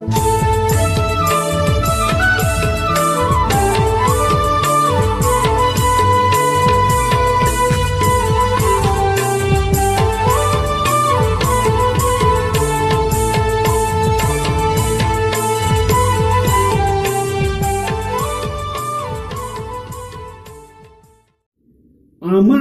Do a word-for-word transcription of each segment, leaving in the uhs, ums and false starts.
ᱟᱢᱟᱜ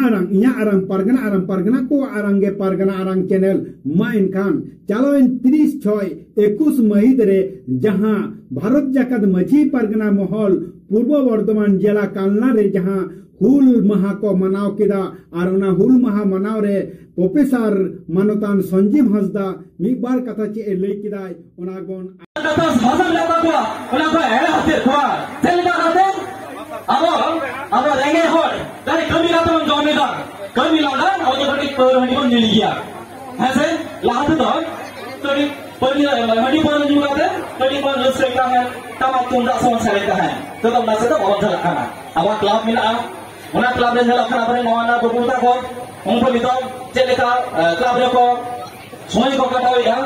ᱟᱲᱟᱝ, ᱤᱧᱟᱹᱜ ᱟᱲᱟᱝ, ᱯᱟᱨᱜᱟᱱᱟ ᱟᱲᱟᱝ, ᱯᱟᱨᱜᱟᱱᱟ ᱠᱚᱣᱟᱜ ᱟᱲᱟᱝ ᱜᱮ ᱯᱟᱨᱜᱟᱱᱟ ᱟᱲᱟᱝ ᱪᱮᱱᱮᱞ᱾ ᱢᱟ ᱮᱱᱠᱷᱟᱱ ᱪᱟᱞᱟᱣᱮᱱ ᱛᱤᱨᱤᱥ ᱪᱷᱚᱭ ᱮᱠᱩᱥ ᱢᱟᱹᱦᱤᱛ ᱨᱮ ᱡᱟᱦᱟᱸ ᱵᱷᱟᱨᱚᱛ ᱡᱟᱠᱟᱛ ᱢᱟᱹᱡᱷᱤ ᱯᱟᱨᱜᱟᱱᱟ ᱢᱚᱦᱚᱞ ᱯᱩᱨᱵᱚ ᱵᱚᱨᱫᱷᱚᱢᱟᱱ ᱡᱮᱞᱟ ᱠᱟᱞᱱᱟ ᱨᱮ ᱡᱟᱦᱟᱸ ᱦᱩᱞ ᱢᱟᱦᱟ ᱠᱚ ᱢᱟᱱᱟᱣ ᱠᱮᱫᱟ, ᱟᱨ ᱚᱱᱟ ᱦᱩᱞ ᱢᱟᱦᱟ ᱢᱟᱱᱟᱣ ᱨᱮ ᱯᱨᱚᱯᱷᱮᱥᱚᱨ ᱢᱟᱱᱚᱛᱟᱱ ᱥᱚᱧᱡᱤᱵ ᱦᱟᱸᱥᱫᱟ ᱢᱤᱫ ᱵᱟᱨ ᱠᱟᱛᱷᱟ ᱪᱮᱫ ᱮ ᱞᱟᱹᱭ ᱠᱮᱫᱟᱭ, ᱚᱱᱟ ᱵᱚᱱ ᱠᱟᱛᱷᱟ ᱵᱷᱟᱥᱟ ᱢᱮᱱᱟᱜ ᱛᱟᱠᱚᱣᱟ, ᱚᱱᱟ ᱠᱚ ᱮᱲᱮ ᱦᱚᱛᱮᱫ ᱠᱚᱣᱟ᱾ ᱪᱮᱫ ᱞᱮᱠᱟ ᱠᱟᱛᱮ ᱟᱵᱚ, ᱟᱵᱚ ᱨᱮᱸᱜᱮᱡ ᱦᱚᱲ ᱡᱟᱦᱟᱸᱭ ᱠᱟᱹᱢᱤ ᱠᱟᱛᱮ ᱵᱚᱱ ᱡᱚᱢ ᱮᱫᱟ, ᱠᱟᱹᱢᱤ ᱞᱟᱸᱜᱟ, ᱟᱵᱚ ᱫᱚ ᱠᱟᱹᱴᱤᱡ ᱯᱟᱹᱣᱨᱟᱹ ᱦᱟᱺᱰᱤ ᱵᱚᱱ ᱧᱩᱭ ᱜᱮᱭᱟ᱾ ᱦᱮᱸ ᱥᱮ? ᱞᱟᱦᱟ ᱛᱮᱫᱚ ᱠᱟᱹᱴᱤᱡ ᱯᱟᱹᱣᱨᱟᱹ, ᱦᱟᱺᱰᱤ ᱯᱟᱹᱣᱨᱟᱹ ᱧᱩ ᱠᱟᱛᱮ ᱠᱟᱹᱴᱤᱡ ᱵᱚᱱ ᱨᱟᱹᱥᱠᱟᱹᱭ ᱛᱟᱦᱮᱸᱫ, ᱴᱟᱢᱟᱠ ᱛᱩᱢᱫᱟᱜ ᱥᱚᱢᱚᱭ ᱥᱮᱨᱮᱧ ᱛᱟᱦᱮᱸᱫ᱾ ᱱᱤᱛᱚᱜ ᱫᱚ ᱚᱱᱟ ᱥᱮᱫ ᱫᱚ ᱵᱟᱵᱚᱱ ᱪᱟᱞᱟᱜ ᱠᱟᱱᱟ᱾ ᱟᱵᱚᱣᱟᱜ ᱠᱞᱟᱵᱽ ᱢᱮᱱᱟᱜᱼᱟ, ᱚᱱᱟ ᱠᱞᱟᱵᱽ ᱨᱮ ᱧᱮᱞᱚᱜ ᱠᱟᱱᱟ ᱟᱵᱚᱨᱮᱱ ᱱᱟᱣᱟ ᱱᱟᱣᱟ ᱵᱟᱹᱵᱩ ᱛᱟᱠᱚ, ᱩᱱᱠᱩ ᱱᱤᱛᱚᱜ ᱪᱮᱫ ᱞᱮᱠᱟ, ᱮ, ᱠᱞᱟᱵᱽ ᱨᱮᱠᱚ ᱥᱚᱢᱚᱭ ᱠᱚ ᱠᱟᱴᱟᱣᱮᱫᱼᱟ᱾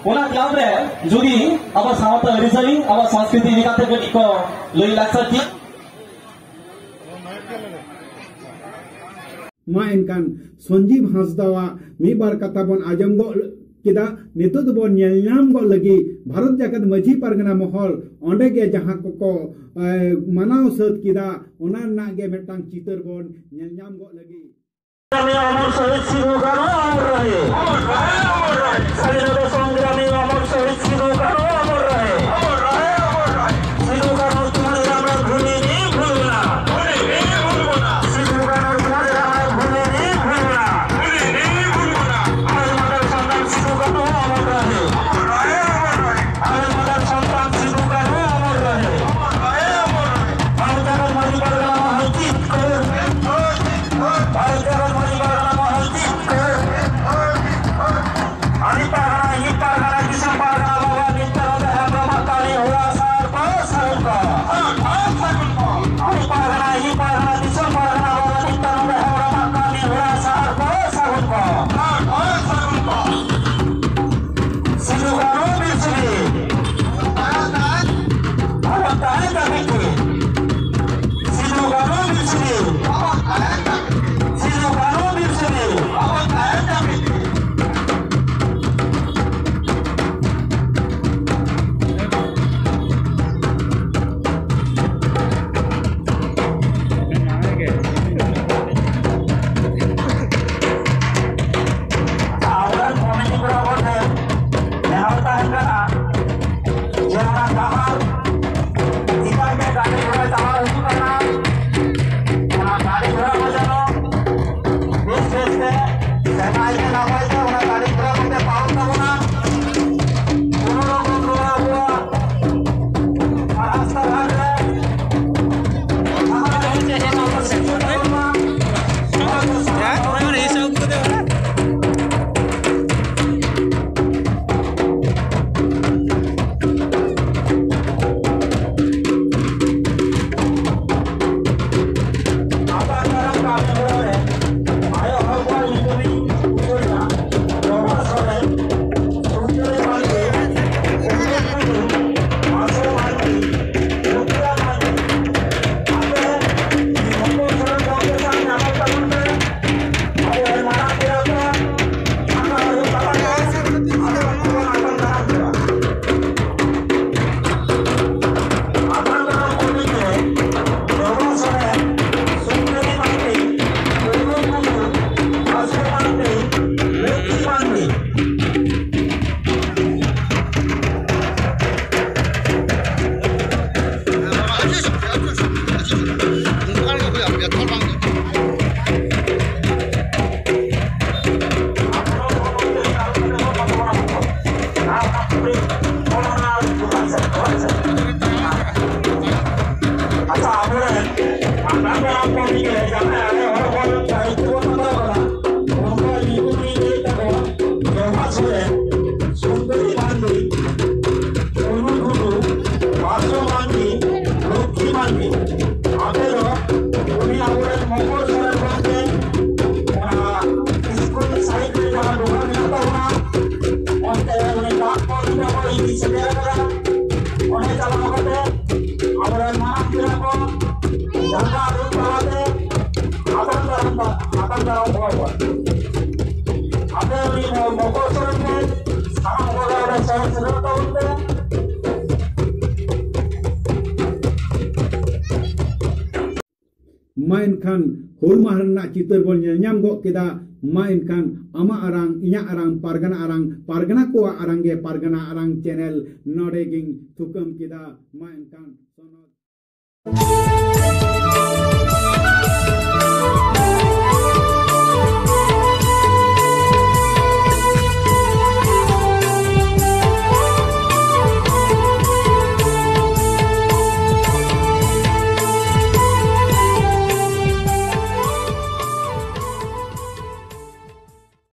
ᱚᱱᱟ ᱠᱞᱟᱵᱽ ᱨᱮ ᱡᱩᱫᱤ ᱟᱵᱚ ᱥᱟᱶᱛᱟ ᱟᱹᱨᱤᱪᱟᱹᱞᱤ, ᱟᱵᱚ ᱥᱚᱝᱥᱠᱨᱤᱛᱤ ᱤᱫᱤ ᱠᱟᱛᱮ ᱠᱟᱹᱴᱤᱡ ᱠᱚ ᱞᱟᱹᱭ ᱞᱟᱠᱪᱟᱨ ᱠᱮᱭᱟ᱾ ᱢᱟ ᱮᱱᱠᱷᱟᱱ ᱥᱚᱧᱡᱤᱵ ᱦᱟᱸᱥᱫᱟᱣᱟᱜ ᱢᱤᱫ ᱵᱟᱨ ᱠᱟᱛᱷᱟ ᱵᱚᱱ ᱟᱸᱡᱚᱢ ᱜᱚᱫ ᱠᱮᱫᱟ᱾ ᱱᱤᱛᱚᱜ ᱫᱚᱵᱚᱱ ᱧᱮᱞ ᱧᱟᱢ ᱜᱚᱫ ᱞᱟᱹᱜᱤᱫ ᱵᱷᱟᱨᱚᱛ ᱡᱟᱠᱟᱛ ᱢᱟᱹᱡᱷᱤ ᱯᱟᱨᱜᱟᱱᱟ ᱢᱚᱦᱚᱞ ᱚᱸᱰᱮ ᱜᱮ ᱡᱟᱦᱟᱸ ᱠᱚᱠᱚ, ᱮ, ᱢᱟᱱᱟᱣ ᱥᱟᱹᱛ ᱠᱮᱫᱟ, ᱚᱱᱟ ᱨᱮᱱᱟᱜ ᱜᱮ ᱢᱤᱫᱴᱟᱝ ᱪᱤᱛᱟᱹᱨ ᱵᱚᱱ ᱧᱮᱞ ᱧᱟᱢ ᱜᱚᱫ ᱞᱟᱹᱜᱤᱫ᱾ ᱚᱢᱚᱨ ᱥᱚᱦᱤᱫ ᱥᱤᱫᱩ ᱠᱟᱹᱱᱦᱩ ᱚᱢᱚᱨ ᱨᱚᱦᱮ। ᱥᱟᱫᱷᱤᱱᱚᱛᱟ ᱥᱚᱝᱜᱨᱟᱢᱤ ᱚᱢᱚᱨ ᱥᱚᱦᱤᱫ ᱥᱤᱫᱩ ᱠᱟᱹᱱᱦᱩ ᱚᱢᱚᱨ ᱨᱚᱦᱮ। ᱥᱤᱫᱩ ᱠᱟᱹᱱᱦᱩ ᱛᱩᱢᱦᱟᱨᱮ ᱨᱟᱢ ᱵᱷᱩᱞᱤ ᱱᱤ ᱵᱷᱩᱞᱱᱟ। ᱥᱤᱫᱩ ᱠᱟᱹᱱᱦᱩ ᱛᱩᱢᱦᱟᱨᱮ ᱨᱟᱢ ᱵᱷᱩᱞᱤ ᱱᱤ ᱵᱷᱩᱞᱱᱟ। ᱟᱞᱮ ᱢᱟᱰᱟᱞ ᱥᱟᱱᱛᱟᱲ ᱥᱤᱫᱩ ᱠᱟᱹᱱᱦᱩ ᱚᱢᱚᱨ ᱨᱚᱦᱮ। ᱟᱞᱮ ᱢᱟᱰᱟᱞ ᱥᱟᱱᱛᱟᱲ ᱥᱤᱫᱩ ᱠᱟᱹᱱᱦᱩ ᱚᱢᱚᱨ ᱨᱚᱦᱮ। ᱵᱷᱟᱨᱚᱛ ᱡᱟᱠᱟᱛ ᱢᱟᱹᱡᱷᱤ ᱯᱟᱨᱜᱟᱱᱟ ᱢᱚᱦᱚᱞ ᱡᱤᱛᱠᱟᱹᱨ। ᱵᱷᱟᱨᱚᱛ ᱡᱟᱠᱟᱛ ᱢᱟᱹᱡᱷᱤ ᱯᱟᱨᱜᱟᱱᱟ ᱢᱚᱦᱚᱞ ᱡᱤᱛᱠᱟᱹᱨ। ᱟᱹᱰᱤ ᱯᱟᱨᱜᱟᱱᱟ, ᱤᱧ ᱯᱟᱨᱜᱟᱱᱟ, ᱫᱤᱥᱚᱢ ᱯᱟᱨᱜᱟᱱᱟ, ᱟᱪᱪᱷᱟ, ᱟᱵᱚᱨᱮᱱ ᱟᱵᱚ ᱠᱚ ᱢᱤᱫ ᱨᱮ ᱡᱟᱦᱟᱸᱭ ᱟᱞᱮ ᱦᱚᱲ ᱠᱚ ᱫᱟᱭᱤᱛᱛᱚ ᱵᱚᱱ ᱦᱟᱛᱟᱣ ᱠᱟᱫᱟ, ᱩᱱᱠᱩᱣᱟᱜ ᱧᱩᱛᱩᱢ ᱤᱧ ᱞᱟᱹᱭᱮᱫ ᱛᱟᱠᱚᱣᱟ, ᱡᱚᱵᱷᱟ ᱥᱚᱨᱮᱱ, ᱥᱩᱱᱫᱚᱨᱤ ᱢᱟᱱᱰᱤ, ᱩᱨᱢᱤᱞ ᱴᱩᱰᱩ, ᱵᱟᱥᱩ ᱢᱟᱱᱰᱤ, ᱞᱚᱠᱠᱷᱤ ᱢᱟᱱᱰᱤ᱾ ᱟᱯᱮ ᱫᱚ ᱩᱱᱤ ᱟᱵᱚᱨᱮᱱ ᱢᱚᱠᱚᱨ ᱥᱚᱨᱮᱱ ᱜᱚᱢᱠᱮ, ᱚᱱᱟ ᱥᱠᱩᱞ ᱥᱟᱭᱤᱰ ᱨᱮ ᱡᱟᱦᱟᱸ ᱰᱚᱵᱷᱟᱜ ᱢᱮᱱᱟᱜ ᱛᱟᱵᱚᱱᱟ, ᱚᱱᱛᱮ ᱩᱱᱤ ᱫᱟᱜ ᱠᱚ ᱤᱫᱤ ᱥᱮᱴᱮᱨ ᱟᱠᱟᱫᱟ᱾ ᱚᱸᱰᱮ ᱪᱟᱞᱟᱣ ᱠᱟᱛᱮ ᱟᱵᱚᱨᱮᱱ ᱢᱟᱨᱟᱝ ᱯᱮᱲᱟ ᱠᱚ ᱡᱟᱸᱜᱟ ᱟᱹᱨᱩᱵ ᱛᱟᱞᱟᱛᱮ ᱟᱛᱟᱝ ᱫᱟᱨᱟᱢ ᱫᱟ-, ᱟᱛᱟᱝ ᱫᱟᱨᱟᱢ ᱠᱚᱣᱟ ᱠᱚ᱾ ᱟᱯᱮ ᱩᱱᱤ ᱢᱚ-, ᱢᱚᱠᱚᱨ ᱥᱚᱨᱮᱱ ᱜᱮ ᱥᱟᱱᱟᱢ ᱠᱚᱜᱮ ᱚᱸᱰᱮ ᱥᱚᱦᱚᱨ ᱥᱮᱴᱮᱨ ᱛᱟᱵᱚᱱ ᱯᱮ᱾ ᱢᱟ ᱮᱱᱠᱷᱟᱱ ᱦᱩᱞ ᱢᱟᱦᱟ ᱨᱮᱱᱟᱜ ᱪᱤᱛᱟᱹᱨ ᱵᱚᱱ ᱧᱮᱞ ᱧᱟᱢ ᱜᱚᱫ ᱠᱮᱫᱟ᱾ ᱢᱟ ᱮᱱᱠᱷᱟᱱ ᱟᱢᱟᱜ ᱟᱲᱟᱝ, ᱤᱧᱟᱹᱜ ᱟᱲᱟᱝ, ᱯᱟᱨᱜᱟᱱᱟ ᱟᱲᱟᱝ, ᱯᱟᱨᱜᱟᱱᱟ ᱠᱚᱣᱟᱜ ᱟᱲᱟᱝ ᱜᱮ ᱯᱟᱨᱜᱟᱱᱟ ᱟᱲᱟᱝ ᱪᱮᱱᱮᱞ ᱱᱚᱰᱮ ᱜᱤᱧ ᱛᱷᱩᱠᱟᱹᱢ ᱠᱮᱫᱟ᱾ ᱢᱟ ᱮᱱᱠᱷᱟᱱ ᱥᱚᱱᱚᱛ